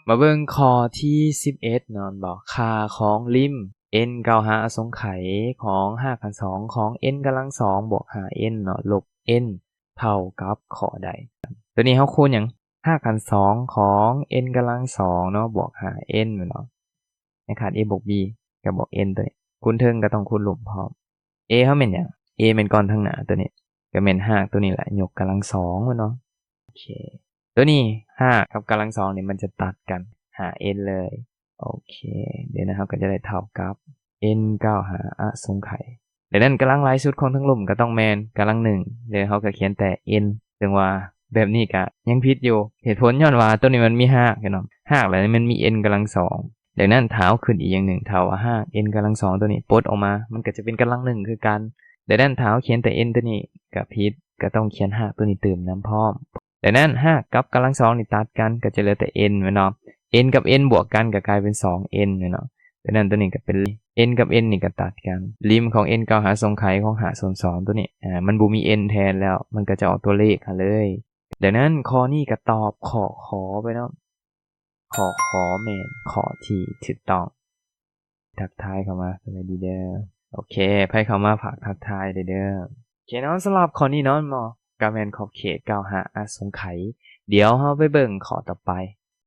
ມາເບິ່ງຂໍ້ທີສິບເອັດເນາະ ແມ່ນບໍ່? ຄ່າຂອງລິມ n ເກົ້າຫາອະສົງໄຂຂອງຮາກຂັ້ນສອງຂອງ n ກຳລັງສອງບວກຫ້າ n ເນາະ ລົບ n ເທົ່າກັບຂໍ້ໃດ? ຕົວນີ້ເຮົາຄູນຫຍັງ? ຮາກຂັ້ນສອງຂອງ n ກຳລັງສອງເນາະ ບວກຫ້າ n ແມ່ນບໍ່? ຍັງຂາດ a ບວກ b ກັບບວກ n ຕົວນີ້ ຄູນເທິງກໍຕ້ອງຄູນລຸ່ມພ້ອມ. a ເຮົາແມ່ນຫຍັງ? a ແມ່ນກ້ອນທາງໜ້າຕົວນີ້ ກໍແມ່ນຮາກຕົວນີ້ແຫຼະ ຍົກກຳລັງສອງແມ່ນບໍ່? ໂອເຄ ຕົວນີ້ຮາກກັບກຳລັງສອງນີ້ມັນຈະຕັດກັນ ຫາ n ເລີຍ. ໂອເຄ ເດ ນັ້ນເຮົາກໍຈະໄດ້ເທົ່າກັບ n ເກົ້າຫາອະສົງໄຂ. ດັ່ງນັ້ນກຳລັງຫຼາຍສຸດຂອງທັງລຸ່ມກໍຕ້ອງແມ່ນກຳລັງໜຶ່ງ ແລ້ວເຮົາກໍຂຽນແຕ່ n ເຊິ່ງວ່າແບບນີ້ກໍຍັງຜິດຢູ່. ເຫດຜົນຍ້ອນວ່າຕົວນີ້ມັນມີຮາກເນາະ ຮາກແລ້ວມັນມີ n ກຳລັງສອງ. ດັ່ງນັ້ນຖ້າເຮົາຄິດອີກຢ່າງໜຶ່ງ ຖ້າວ່າຮາກ n ກຳລັງສອງຕົວນີ້ປົດອອກມາ ມັນກໍຈະເປັນກຳລັງໜຶ່ງຄືກັນ. ດັ່ງນັ້ນຖ້າເຮົາຂຽນແຕ່ n ຕົວນີ້ກໍຜິດ ກໍຕ້ອງຂຽນຮາກຕົວນີ້ຕື່ມນຳພ້ອມ. ດັ່ງນັ້ນຮາກກັບກຳລັງສອງນີ້ຕັດກັນ ກໍຈະເຫຼືອແຕ່ n ແມ່ນບໍ່? n ກັບ n ບວກກັນກໍກາຍເປັນ ສອງ n ແມ່ນບໍ່? ດັ່ງນັ້ນຕົວນີ້ກໍເປັນ n ກັບ n ນີ້ກໍຕັດກັນ ລິມຂອງ n ເກົ້າຫາອະສົງໄຂຂອງຫ້າສ່ວນສອງຕົວນີ້ ອາ ມັນບໍ່ມີ n ແທນແລ້ວ ມັນກໍຈະອອກຕົວເລກຫັ້ນເລີຍ. ດັ່ງນັ້ນຂໍ້ນີ້ກໍຕອບຂໍ້ ຂ ໄປເນາະ ຂໍ້ ຂ ແມ່ນຂໍ້ທີ່ຖືກຕ້ອງ. ທັກທາຍເຂົ້າມາ ສະບາຍດີເດີ. ໂອເຄ ໃຜເຂົ້າມາຝາກທັກທາຍເດີ. ໂອເຄເນາະ ສຳລັບຂໍ້ນີ້ເນາະ ກໍແມ່ນຂອບເຂດເກົ້າຫາອະສົງໄຂ. ດຽວເຮົາໄປເບິ່ງຂໍ້ຕໍ່ໄປ.